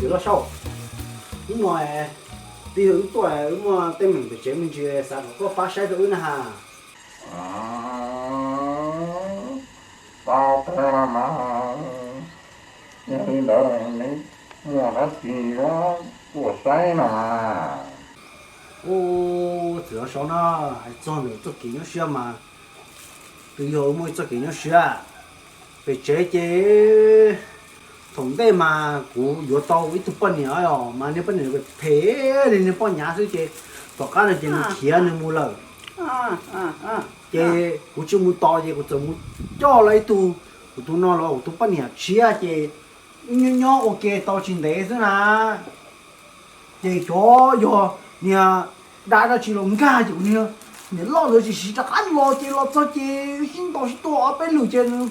Los sau, wb muaj, twb yog wb tuaj, wb muaj teeb meem pem tsev me ntsis, xav kom koj pab saib rau wb na has. Tau kawg los mas, yog li ntawd neb muaj dab tsi tuaj saib no mas? Ub, txiv Los Sau na, hais txog ntawm txoj kev nyuaj siab mas twb yog wb muaj ib txoj kev nyuaj siab. Pem tsev ces thaum ntej mas kuv yuav tau ib tug poj niam os, mas niag poj niam phem phem li niag poj nyav xwb ces tom qab no ces nws khiav nws mus lawm. Ces kuv tsis mus tos ces kuv txawm mus coj los ib tug, kuv tus no los kuv tus poj niam tshiab ces wb nyob nyob ua ke tau tsis ntev xwb na. Ces xyov yog niag dab dab tsi los nkag ces kuv niag niam loj ntawd tsis siv rov qab los ces los txog ces sib ntaus sib tua ob peb lwm ces nws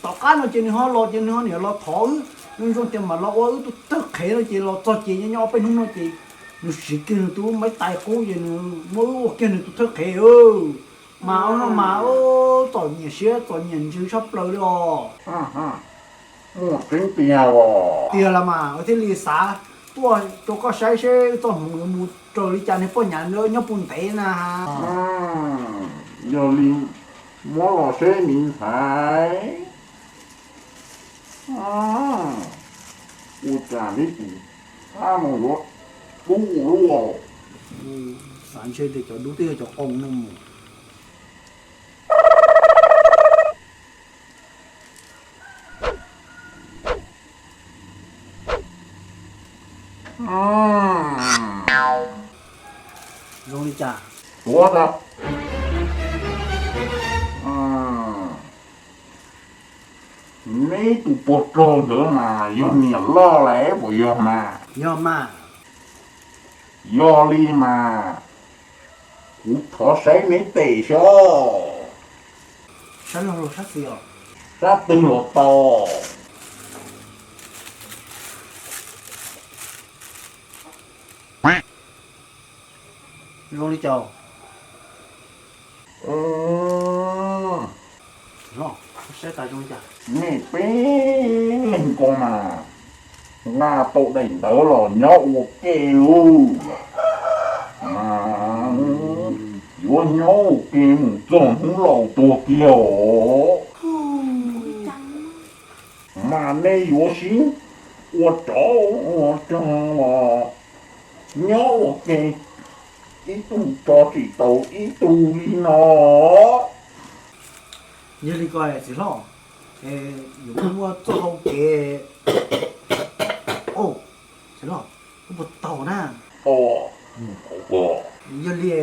tom qab no ces nws ho los ces nws ho niam los thov wb, zoo zoo tias mam los ua wb tus thawj qhev no ces los txog ces nyob nyob ob peb hnub no ces nws siv kiag nws tus maib tais qub ces nws muab wb ua kiag nws tus thawj qhev. Mas ua no mas txom nyem siab txom nyem ntsws tshaj plaws li os. Muaj tseeb tiag os. Tiag los mas wb thiaj li xav tuaj rau koj saib seb wb txoj hmoov yuav mus raws li cas, niag poj nyav nyob puas ntev na. Yog li muab los seb miv ntxhais, ua cas neb tus ab no yuav dub ua luaj. Xav ntshe tias cov dub twb yog cov qoo no mus. Zoo li cas? Tuav tas. Neb tus pog rog ntawd mas yog niam loj lawm puas yog mas? Yog mas. Yog li mas kuv thov saib neb tes seb. Saib los sab xis os. Sab twg los tau. Zoo li cas? Saib tas zoo li cas? Nej peb leeg ko mas nqa tau daim ntawv los nyob ua ke lauj. Mas yuav nyob ua ke mus txog hnub laus tuag kiag os. Mas nej yuav sib ua tsov ua rog los nyob ua ke, ib tug tso tsis tau ib tug li no. Yog li ko txiv hlob, yuav muaj txoj hau kev, txiv hlob, wb puas tau na? Yog li,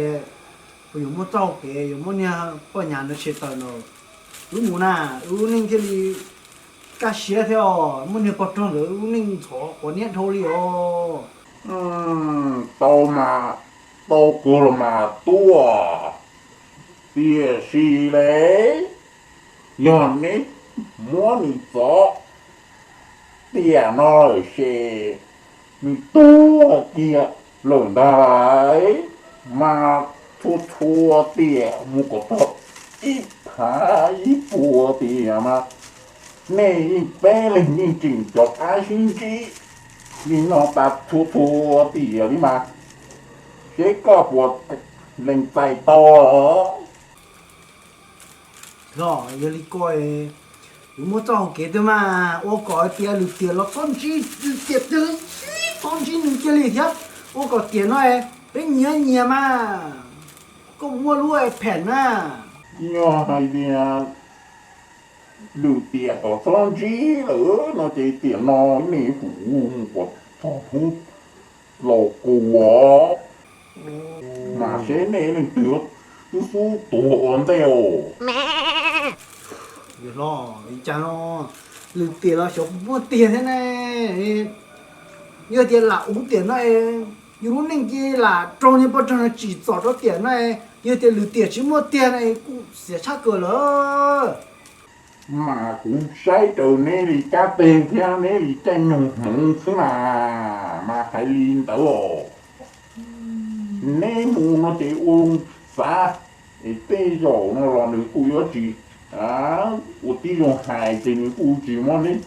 puas yuav muaj txoj hau kev yuav muab niag poj nyav no tshem tawm no, wb mus na, wb lub neej thiaj li kaj siab thiab os, muaj niag pog rog ntawd wb lub neej ntxhov quav niab dhau li os. Tau mas, tau kawg los mas tuaj, tiam sis le, yog neb muab nws txov tiam no lawm ces nws tuag kiag lawm ntag. Mas txhua txhua tiam mus kom txog ib phav ib puas tiam mas nej yeej peb leeg yeej tseem cov qab sib ntsib li no tas txhua txhua tiam li mas, seb koj puas lees txais tau. Los yog li ko, yuav muab txoj hau kev twg mas ua kom hais tias lwm tiam los txhob ntsib, lwm tiam twg los txhob ntsib nws kiag li thiab, ua kom tiam no peb nyias nyias mas, koj muaj lub phem na. Yog hais tias lwm tiam kom txhob ntsib lawm no ces tiam no nej kuv mus kom txog hnub laus kuv os. Mas seb nej leej twg twb xub tuag ua ntej os. Yog los li cas no, lwm tiam los xyov puas muaj tiag thiab ne. Yog tias lam ua tiam no, yus lub neej ces lam raug niag poj rog no tsim txom rau tiam no, yog tias lwm tiam tsis muaj tiag no kuj xiam tshaj kawg lawm. Mas kuv saib raws neb li kab teg thiab neb li caij nyoog hmoov xwb mas, mas hais li ntawd os. Neb mus no ces ua xav, es tej zaum no los nws kuj yuav tsis ua tib zoo hais ces nws kuj tsis muab neb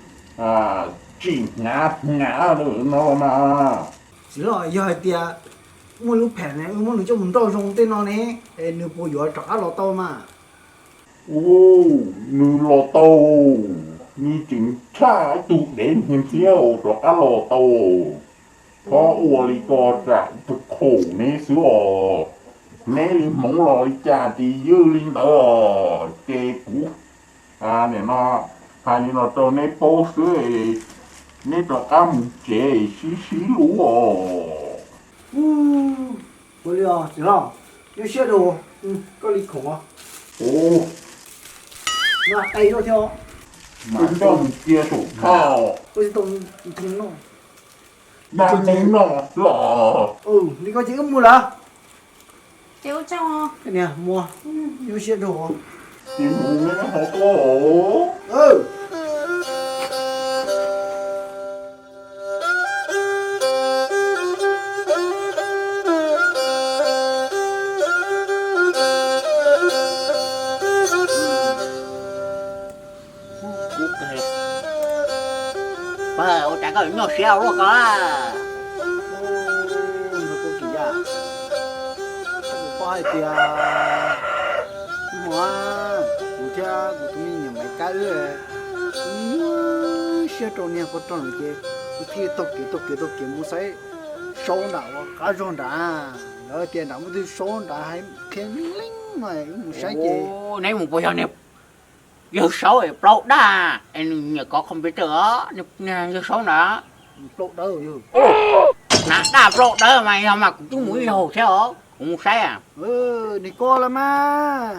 Tsis hnyav hnyav lawm no mas. Txiv los, yog hais tias muaj lub phem ne, wb muab nws coj mus nrauj zoo tej no ne, es nws puas yuav rov qab los tau mas? Ua, nws los tau, nws tseem tshaj ib tug dev niag thiab rov qab los tau. Txhob ua li ko tsam tus khaum neb xwb os. Neb li hmoov los li cas ces ywj li ntawd os. Ces kuv nim no hais li no rau neb paub xwb, neb rov qab mus tsev sib sib hlub os. Ua li os txiv hlob, nyuaj siab rau koj li khoom os. Ua, qe rau thiab os. Mas coj mus cia saum thaj. Ua tsis tau noj. Dab neeg no los. Li ko ces wb mus lawm. Ces ua tsaug. Niag muaj nyuaj siab rau. Ces mus hov koj. Pawg, ua cas koj yuav nyuaj siab ua luaj ko? Npawg Kub Kim Yaj, koj puas paub hais tias hnub no kuv thiab kuv tus me nyuam Maiv Kab wb nyuaj siab rau niag pog rog no ces kuv thiaj taug kev taug kev taug kev mus saib saub nram ua qab zog nrad. Lawv tias nram muaj tus saub nrad hais qhia leej leej no, wb mus saib ces. Neb mus puas yog niag yawg saub es plaub daj es nws nyiam kov computer os, niag yawg saub ntawd? Plaub dawb yog. Hnav daj plaub dawb mas yog mas kuv twb mus ib zaug thiab os, kuv mus saib. Nws ko los mas.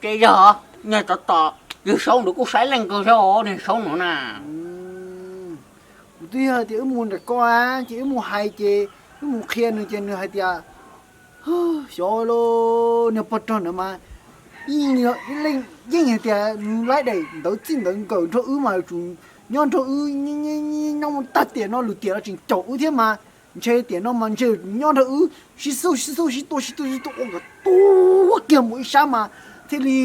Ces yog, yog tom tom yawg saub ntawd kuj saib leej kawg thiab os, niag saub no na. Kuv twb yog tias wb mus nram ko ces wb mus hais ces wb mus qhia nws ces nws hais tias, xyov los, niag pog rog ntawd mas ib leej yeej hais tias nws laib daim ntawv txij ntawv nkawm nrog wb mas yuav tsum nyob nrog wb nyob mus tag tiam no, lwm tiam los tseem caum wb thiab mas ntshe tiam no mas ntshe nyob nrog wb sib xub sib xub sib tua sib tua sib tua ua kom tuag kiag mus ib sab mas thiaj li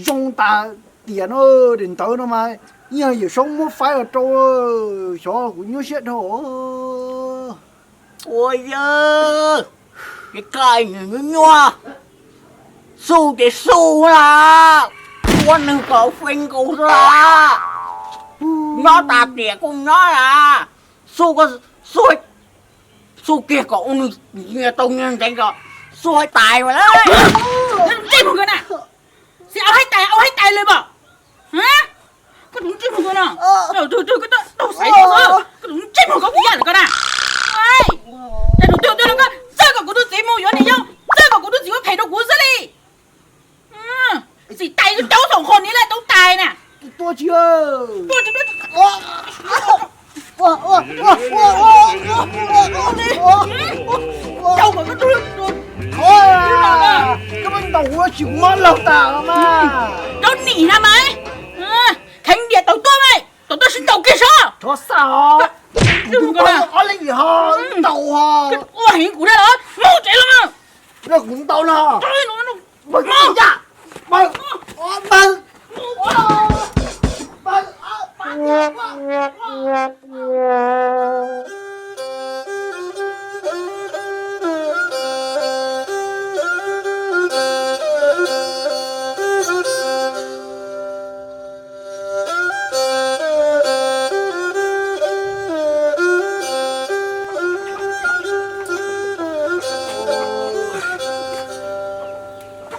zoo tas tiam no. Daim ntawv no mas yog yawm saub muab faib los rau, xyov kuv nyuaj siab dhau. Ua yawg, ces koj nyuaj nyuaj, xub ces xub las, ua neeg kom feeb nkaus xwb las, nyob tas tiam kuj nyob las, xub ko, xub, xub kiag kom ua nws nyias tau nyias ntseev kom xub haib tais mas lawm. Ntsej muag koj na, xij au haib tais, au haib tais li mas. Koj tus ntsej muag koj no, koj tus ntsej muag koj kuv yam lawm koj na. Txawj kom kuv tus txiv mus yuav niam yau, txawj kom kuv tus txiv ua phem rau kuv xwb li. Txij tais koj caub xoom qhos niv laj tau tais na. Tua tsis, tua tsis. Koj muab ntaus kuv tsis mob laug tas los mas. Rau nim na mas. Kheev diam tau tuaj mas, tau tuaj sib ntaus kiag saib. Thov xa os. Kuv tus poj niam ob leeg ho ntaus ho. Ua heev kuv na los mus tsev los. Kuv ntaus no.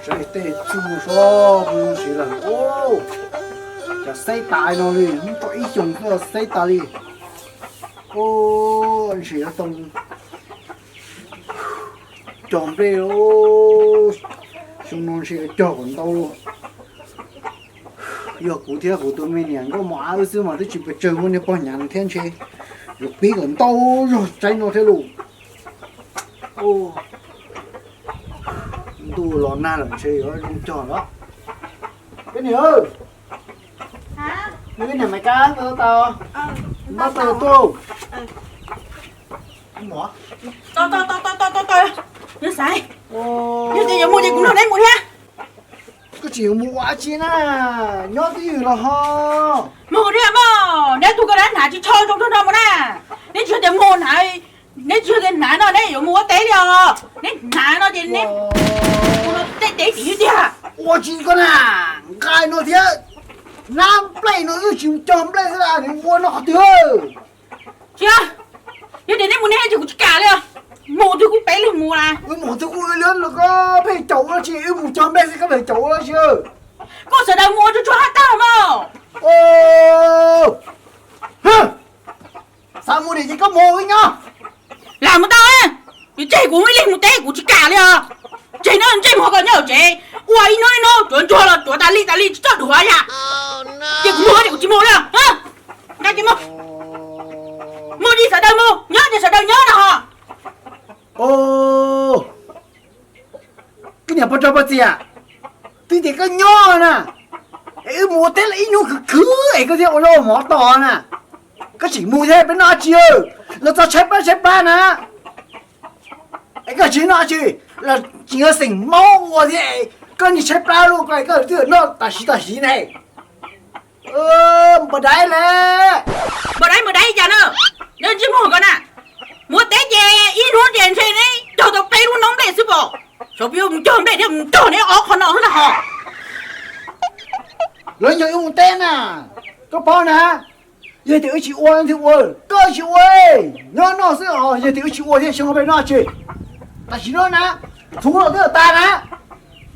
Saib tej txuj sua puas zoo siv lawm. Cas xeb tas no li, muab tau ib xyoos xwb xeb tas li. Ntshe yuav tau cog nplej, xyoo no ntshe yuav cog kom ntau. Yog kuv thiab kuv tus me niam nkauj mos ab wb xwb mas twb tsis pes tsawg, muaj niag pog nyav no thiab ntshe yuav pib kom ntau zog tsaib no thiab lauj. Ntuj los nag lawm ntshe yuav zoo cog lawm. Koj niam, nws koj niam Maiv Kab tau, npaj tau tuaj. Yog tias yuav mus ces kuv nrog neb mus thiab. Tim mus ua dab tsi na, nyob twj ywm los ho. Mus thiab mog, neb tug koj dab hnav tsis tshua zoo nrog no mus na. Neb tsis yog tias mus hnav, neb tsis yog tias hnav no neb yuav mus ua teb li os. Neb hnav no ces neb ua no tej teb tim tiag. Ua tsis koj na, nqaij no thiab hnab nplej no wb tsis cog nplej xwb nws ua no qhov twg. Tsis, yog tias neb mus neb tsis kuv tsis kam li os. Mus twg kuj peb leeg mus na. Wb mus twg kuj li los koj pheej caum ua dab tsi, wb mus cog nplej xwb koj pheej caum ua dab tsi. Koj sawv daws mus ua tsuag tsuag hab tag mog. Xav mus nim ces koj mus wb nyob. Lam mus tau, yog tseg kuv ib leeg mus teb kuv tsis kam li os. Tseg no ntsej muag koj nyob tsev ua ib hnub ib hnub tsuav ntsuag los tsuav tas li tas li tsis txawj dhuav yam. Ces kuv mus ces kuv tsis mus li. Nqa ces mus, mus ces sawv daws mus, nyob ces sawv daws nyob no ho. Koj niam pog rog pog txias, twb tias koj nyob na, es wb mus ua teb los ib hnub khwv khwv es koj thiaj ua zaub ua mov tos na. Koj tseem mus thiab peb noj dab tsi? Los txog tshaib plab tshaib plab na, es koj tsis noj dab tsi? Los tseem yog xeem maub ua thiab, koj niag tshaib plab luaj ko koj twb noj tam siv tam siv ne. Npawg Daiv le, npawg Daiv, npawg Daiv cas na? Neb ntsej muag ko na, mus ua teb ces ib hnub ces ntshe neb cog tau peb lub noob nplej xwb pom. Xyov puas yuav mus cog nplej thiab mus cog neb ob qho no xwb na ho. Lawv nco wb mus teb na, koj paub na. Yog tias wb tsis ua thiaj ua, koj tsis ua, nyob noj xwb os. Yog tias wb tsis ua thiab xyoo no peb noj tsi? Tam sim no na, txhuv los twb tas na,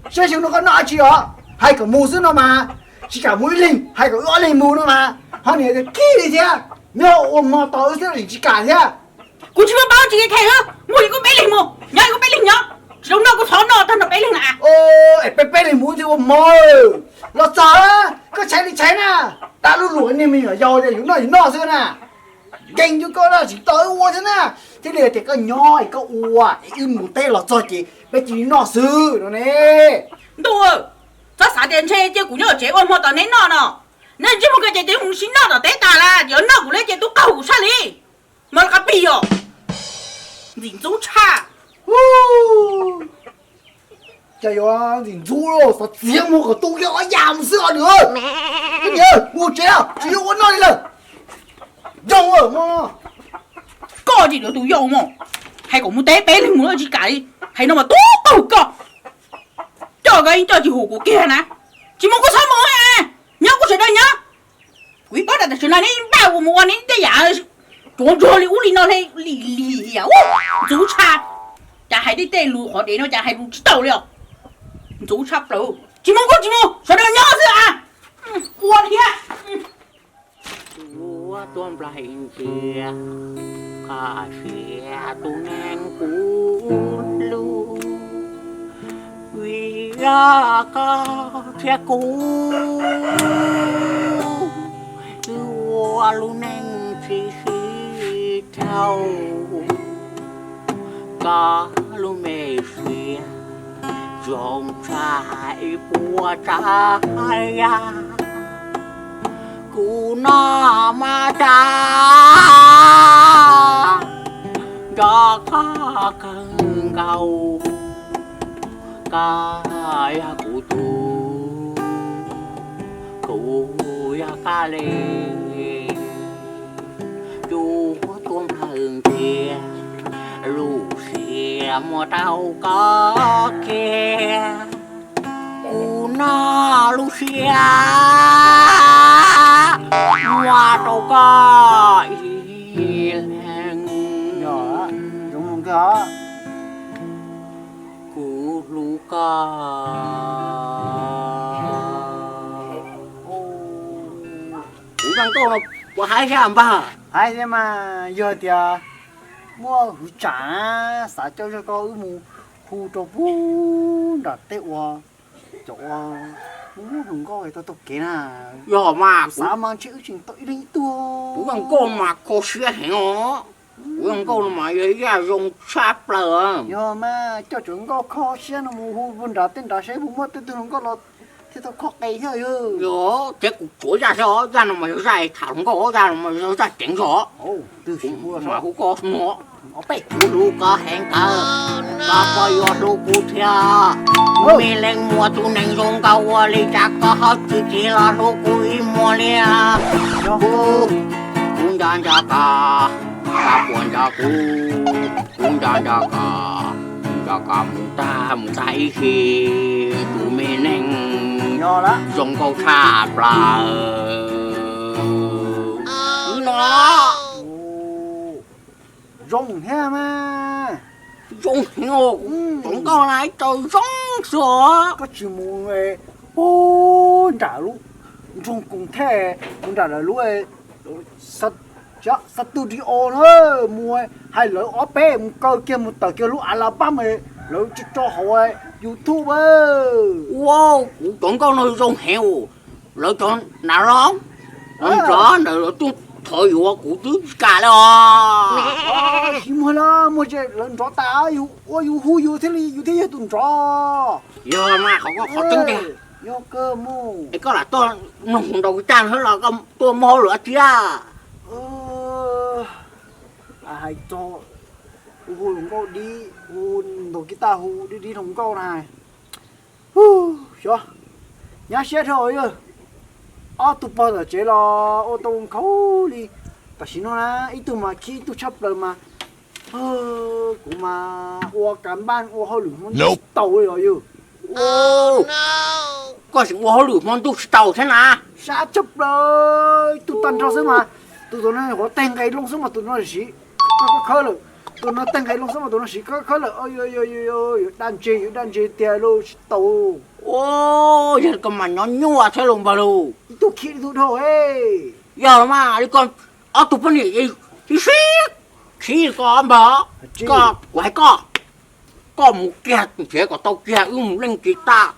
saib xyoo no koj noj dab tsi os. Hais kom mus xwb no mas, tsis kam mus ib leeg, hais kom wb ob leeg mus no mas ho niam tias khib li thiab. Nyob ua hmo tos wb xwb tsis kam thiab. Kuv tsis muaj paub tsis kheev, mus li kuj peb leeg mus, nyob li kuj peb leeg nyob, tsis zoo noj kuj txhob noj tag nrho peb leeg na. Es peb peb leeg mus thiaj ua hmo. Los txog, koj tshais li tshais na, tas lub luam niag me nyuam yaus yus noj yus noj xwb na. Nkees cuag koj na tsis tos wb ua thiab na, thiaj li tias koj nyob es koj ua es wb mus teb los txog ces peb cia li noj xwb no ne. Ntuj, txhob xav tias ntshe cia kuv nyob tsev ua hmo tos neb noj no. Neb ntsej muag ko ces twb mus sib noj tom teb tas lawm, yuav noj kuv li ces tub qaug kuv sab li. Mas qab pig os, ntxim ntxub tshaj. Cas yuav ntxim ntxub, xav txiav muag kom tu kiag ob yam mus xwb os nws. Koj niam, mus tsev, tsis yuav ua noj li lawm. Yog, koj tsis yuav tus yau mog, hais kom mus teb peb leeg mus tsis kam li, hais no mas tub qaug koj. Coj koj yeej coj tsis hum kuv kiag na. Tsis mus kuj txhob mus, nyob kuj sawv daws nyob. Kuv ib paub tas tam sim no neb npaj ua mus ua neb tej yam tsuav ntsuag li ub li no li lim ntxub tshaj. Cas hais tej tej lus qhov dev no cas hais lus tsis tau li os. Ntxub tshaj plaws. Tsis mus kuj tsis mus, sawv daws nyob xwb a. Ua thiab. Ua tuaj nplaig ntsia, qhov siav tus neeg kuv lub, vim yog koj thiab kuv, wb ua lub neej tsis sib dhau, koj lub me siav zoo tshaj ib puas tsav yam. Kuv noj mas tag, nco koj kawg nkaus, koj yog kuv tug, kuv yog koj li. Cuaj tuaj nplawg ntxiag, lub siab muab rau koj kiag, kuv noj lub siab muab rau koj ib leeg. Kuv hlub koj. Kuv nkauj no puas haib thiab npawg? Haib thiab mas, yog tias muaj hwv tsam na, xav coj zog koj wb mus hu rau puag nram tej uas cov uas muaj hluas nkauj tau taug kev na. Yog mas, xav mas ntshe wb tseem tau ib leeg ib tug. Kuv nkauj mas kho siab heev os. Kuv nkauj no mas yog ib yam zoo tshaj plaws. Yog mas coj cov nkauj kho siab no mus hu puag nrad tej nrad seb puas muaj tej tug hluas nkauj los thiaj tau kho qe thiab. Yog, thiab kuv tsuav zaj xwb os, zaj no mas yog zaj tham hluas nkauj, zaj no mas yog zaj ceev zog. Twb tsis hu koj no. Kuv hlub koj heev kawg, koj puas yuav hlub kuv thiab? Me leej muam, tus neeg zoo nkauj ua li cas koj ho tsis tsis los hlub kuv ib muag li? Kuv, kuv nco nco koj, koj puas nco kuv? Kuv nco nco koj, nco koj mus tag mus tag ib si, tus me neeg zoo nkauj tshaj plaws no. Zoo thiab mas. Zoo heev, zoo nkauj na, ib co zoo xwb. Koj tsis mus pug nram lub nroog Koos Thej, mus nram lawv lub studio na, mus hais lawv ob peb mus kaw kiag mus tawm kiag lub album, lawv tso tso hauv YouTube. Ua, kuv cov nkauj no zoo heev. Lawv cov nav loj, lawv nrov ntawd lawv tuaj thov yuav kuv twb tsis kam li os. Tsis muag li, muag ces lawv nrov tas yus ua yus hu yus thiaj li yus thiaj yog tus nrov. Yog mas, qhov koj qhov tseeb tiag. Yog kawg mus. Es koj lam tuaj mloog nrau kiv taj thiab los koj tuaj muaj hauj lwm dab tsi? Hais txog hu hluas nkauj dib, hu ntaus kiv taj hu dib dib hluas nkauj na. Xyov, nyab siab dhau yog ob tug pog tom tsev los ua tau nkhaus li. Tam sim no na, ib tug mas khib ib tug tshaj plaws mas, kuv mas ua kas npaj ua hauj lwm hmo ntuj tsis tau li os yog. Koj tseem ua hauj lwm hmo ntuj tsis tau thiab na? Sab tshaj plaws, ib tug tag nrho xwb mas, tus tus no qhuav teg nqe loo xwb mas tus no siv kawg khawb lawm, tus no teg nqe loo xwb mas tus no siv kawg khawb lawm. Yuav dab ntse yuav dab ntse tiag lauj tsis tau. Yog li ko mas nyob nyuaj thiab lauj npawg lauj. Ib tug khib ib tug dhau. Yog mas li ko ob tug poj niam sib sib khib li ko npawg, koj, kuv hais koj, koj mus kiag nrhiav kom tau kiag wb mus leej kiv taj,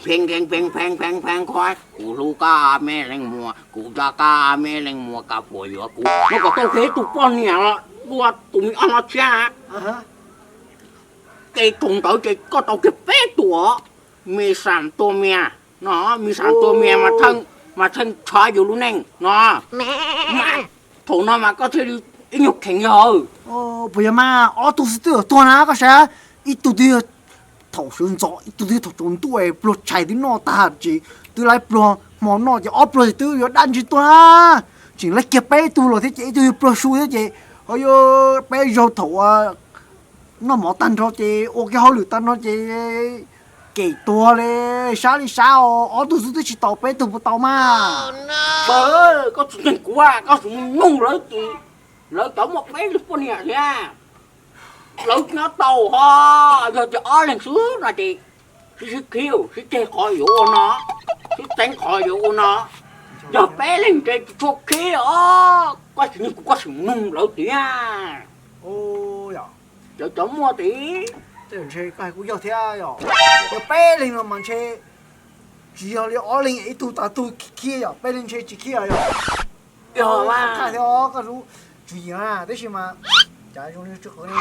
pheej pheej pheej pheej pheej pheej kho, kuv hlub koj me leej muam, kuv nco koj me leej muam, koj puas yuav kuv, no kom tau kiag ib tug poj niam los dua tus me ob no tshiab na. Ces thaum ntawd ces koj tau kiag peb tus os, me xam tua mia no, me xam tua mia mas theej, mas theej tshov yus lub neej no. Thaum no mas koj thiaj li ib nyuag kheev yog. Puas yog mas ob tug xwb twb yuav tuag na koj saib, ib tug twb yog thaum sawv ntxov, ib tug twb thaum tsaus ntuj pluag tshais twb noj tag ces twb laib pluag hmo noj ces ob pluag ces twb yuav dab ntse tuag na. Tseem laib kiag peb tug los thiab ces ib tug yog pluag su thiab ces ho yuav peb zaug thaum noj mov tag nrho ces ua kiag hauj lwm tag nrho ces kem tuag li. Sab li sab os, ob tug xwb twb tsis tau, peb tug puas tau mas? Npawg, koj tsis ntseeg kuv, koj tsis mus nug lawv, lawv cov muaj peb tug poj niam thiab, lawv nyob tau ho. Yog tias ob leeg xwb no ces sib sib khib, sib ceg qhov yuav ua no, sib txeeb qhov yuav ua no. Yog peb leeg ces tsis tshua khib os, koj tsis ntseeg kuv koj sim mus nug lawv tiag. Lawv cov muaj tid. Ntshe koj hais kuj yog thiab yom. Yog peb leeg no mas ntshe tsis yog li ob leeg ib tug tas tug khib yom, peb leeg ntshe tsis khib yom. Yog mas. Koj thiab koj lub tswv yim na, tab sis mas cas zoo li tsis qhov li.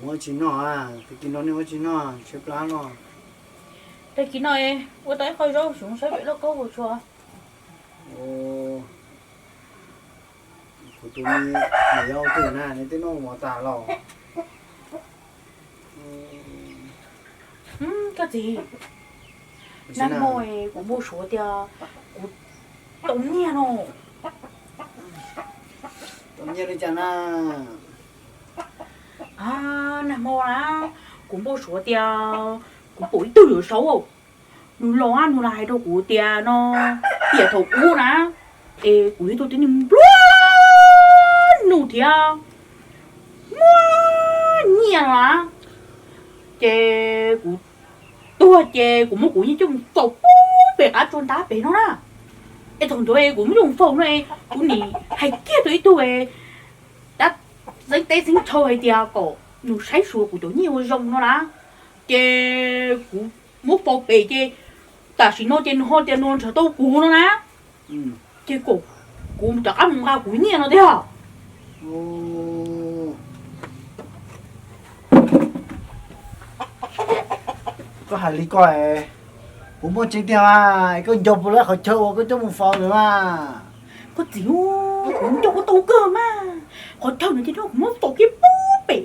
Ua tsis noj, tag kis no nej ua tsis noj, tshaib plab no. Tag kis no ua tau ib qho zaub xyov saib pem loj kaub puas tshuav. Kuv tus me nyuam yaus twg na, nws twb noj mov tas los. Koj txiv, nag hmo kuv npau suav tias kuv tau nyiaj no. Tau nyiaj li cas na? Nag hmo na, kuv npau suav tias kuv pom ib tug yawm saub, nws los nws los hais rau kuv tias no, tiam thaum ub na, es kuv yog tus tib neeg nplua nuj thiab muaj nyiaj no na, ces kuv tuag ces kuv muab kuv nyiaj coj mus faus pub pem qab tsua ntab pem no na. Es thaum ntawd kuv muab coj mus faus no, kuv nim hais kiag tau ib tug dab xeeb teb xeeb chaw hais tias kom nws saib xyuas kuv cov nyiaj ua zoo no na, ces kuv muab faus pem ces tam sim no ces nws ho tias nws nrhiav tau kuv no na, ces kom kuv rov qab mus nqa kuv nyiaj no tiag. Koj hais li ko, kuv muaj tseeb tiag mas, koj nco puas lawv qhov chaw uas koj coj mus faus ntawd mas? Koj txiv, kuv nco kuv tau kawg mas, qhov chaw ntawd ces kuv muab faus kiag pub pem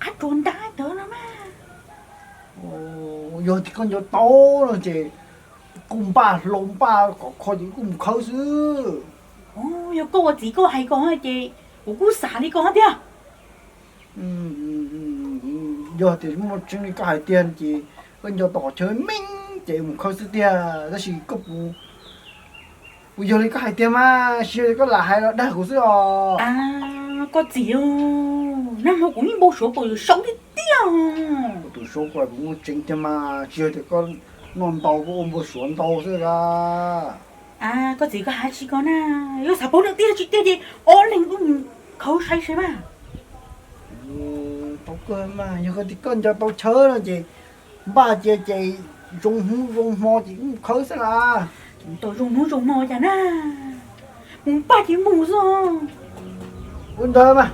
qab tsua ntab ntawd no mas. Yog tias koj nco tau no ces kuj npaj hlau npaj kom kho ces kuj mus khawb xwb. Yog koj ua txiv koj hais ko ces kuv kuj xav li ko tiag. Yog tias muaj tseeb li koj hais tiag ces koj nco tau qhov chaw meej ces mus khawb xwb tiag, tab sis koj puas yog li koj hais tiag mas, tsis yog li koj lam hais los dag kuv xwb os. Koj txiv, nag hmo kuv yeej npau suav pom yawm saub tiag tiag. Tus saub ko kuv muaj tseeb tiag mas, tsis yog tias koj noj ntau koj ua npau suav ntau xwb a. Koj txiv, koj hais tsis ko na, yog xav paub tiag tiag tsis tiag ces ob leeg wb mus khawb saib seb mas. Tau kawg mas, yog tias koj nco tau chaw no ces npaj cia ces zoo hnub zoo hmo ces wb mus khawb xwb las. Tau zoo hnub zoo hmo cas na, mus npaj ces mus xwb. Ua ntawd mas,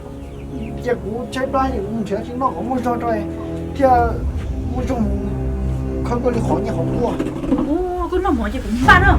cia kuv tshaib plab ces kuv mus nrhiav tsis noj kom muaj zog rau thiaj muaj zog mus khawb koj li qhov nyiaj qhov kub. Koj noj mov ces kuv npaj na.